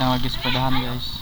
Yang lagi sepedahan guys.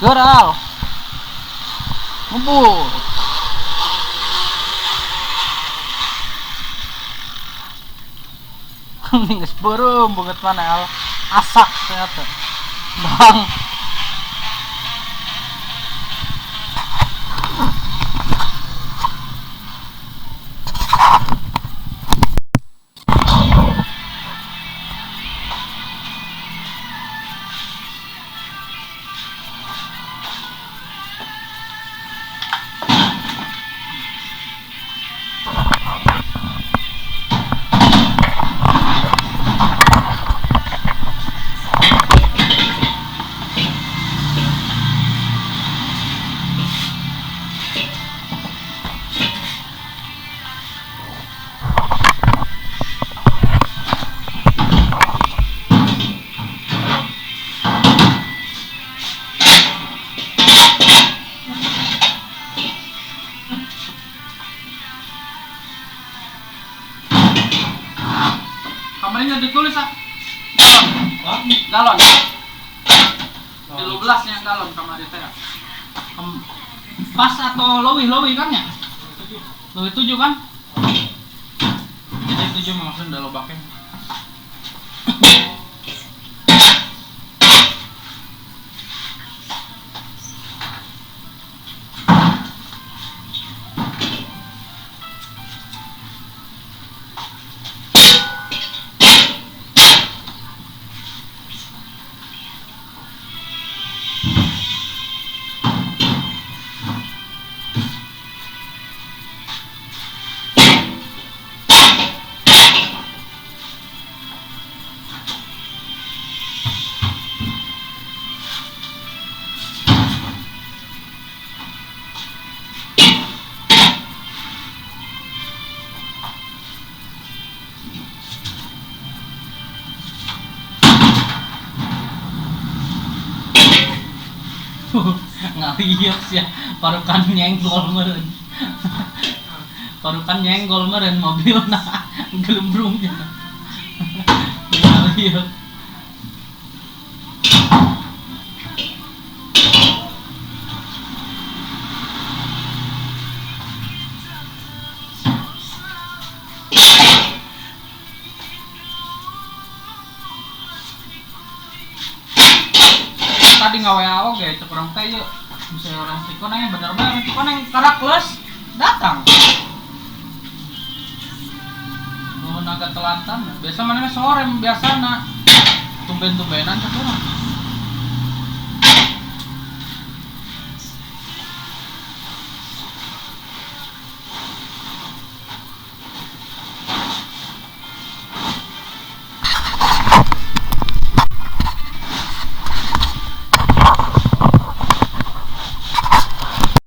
Geral. Ngebut. Geus beureum beungeut mana al. Asak ternyata. Bang. Kamarnya ditulis ah. Galon. Galon. 13 yang galon kamar teh. Pas atau leuwih-leuwih kan ya? Leuwih 7 kan? Jadi 7 maksudnya udah lobaknya. Ngaliuk sih ya, parukan nyenggol meureun. Parukan nyenggol meureun mobilna gelembrung cenah. Ngaliuk. Tadi nge-WA oge cek urang teh yeuh. Misalnya orang Cikoneng bener-bener Cikoneng karak les datang. Nuhun agak telatan. Biasa mana sore biasana. Tumben-tumbenan cek urang.